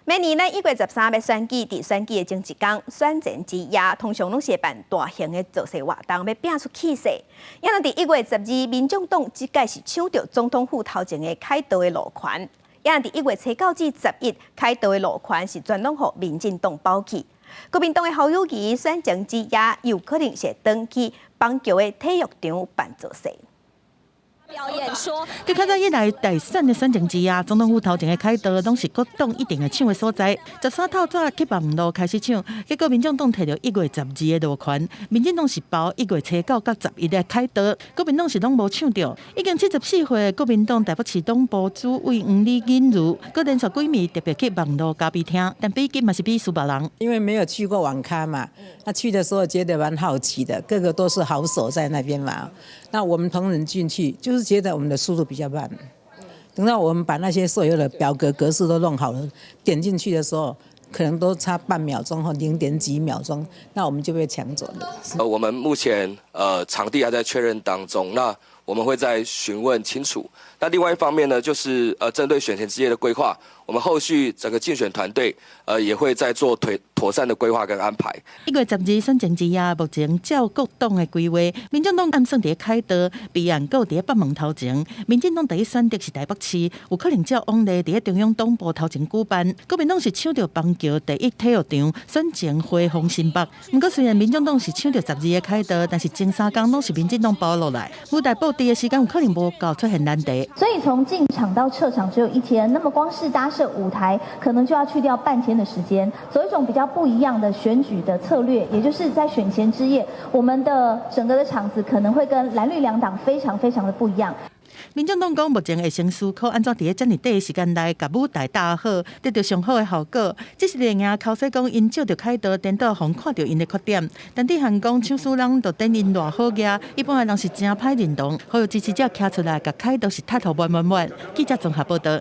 每年咱1月13欲選舉，佇選舉的前一工，選前之夜，通常攏是會辦大型的造勢活動，欲拚出氣勢。猶若佇1月12，民眾黨這擺是搶著總統府頭前的凱道的路權。猶若佇1月初9至11，凱道的路權是全攏予民進黨包去。國民黨的侯友宜選前之夜，有可能是轉去板橋的體育場辦造勢。表演說，佇較早以來，大選的選前之夜，總統府頭前的凱道攏是各黨一定會搶的所在。13透早去網路開始搶，結果民眾黨提著1月12的路權，民進黨是包1月初9佮11的凱道，國民黨是攏無搶著。已經74歲的國民黨台北市黨部主委黃李錦如，閣連續幾暝特別去網路咖啡廳，但比金嘛是比輸別人。因為沒有去過網咖嘛，那去的時候覺得蠻好奇的，個個都是好手在那邊嘛。那我們同仁進去，就是覺得我們的速度比較慢。等到我們把那些所有的表格格式都弄好了，點進去的時候，可能都差半秒鐘或零點幾秒鐘，那我們就被搶走了。我們目前場地還在確認當中，那我們會再詢問清楚。那另外一方面呢，就是針對選前之夜的規劃，我們後續整個競選團隊也會再做妥善的規劃跟安排。1月12選前之夜，目前照各黨的規劃，民眾黨暗算佇凱道，備案閣佇北門頭前，民進黨第一選擇是台北市，有可能照往例佇中央黨部頭前舉辦。國民黨是搶著板橋第一體育場，選前回訪新北。毋過雖然民眾黨是搶著十二的凱道，但是前三工攏是民進黨包落來，舞台布置的時間有可能無夠出現難題。所以從進場到撤場只有一天，那麼光是搭設舞台，可能就要去掉半天的時間。走一種比較不一樣的選舉的策略，也就是在選前之夜，我們的整個的場子可能會跟藍綠兩黨非常非常的不一樣。民眾黨講，目前會先思考按怎佇咧遮爾短的時間內，共舞台搭好，得著上好的效果。這是另外，口說講𪜶借著凱道顛倒予人看著𪜶的缺點。陳智菡講，搶輸人就等𪜶偌好額，一般的人是誠歹認同。呼籲支持者徛出來，共凱道是踢予滿滿滿。記者綜合報道。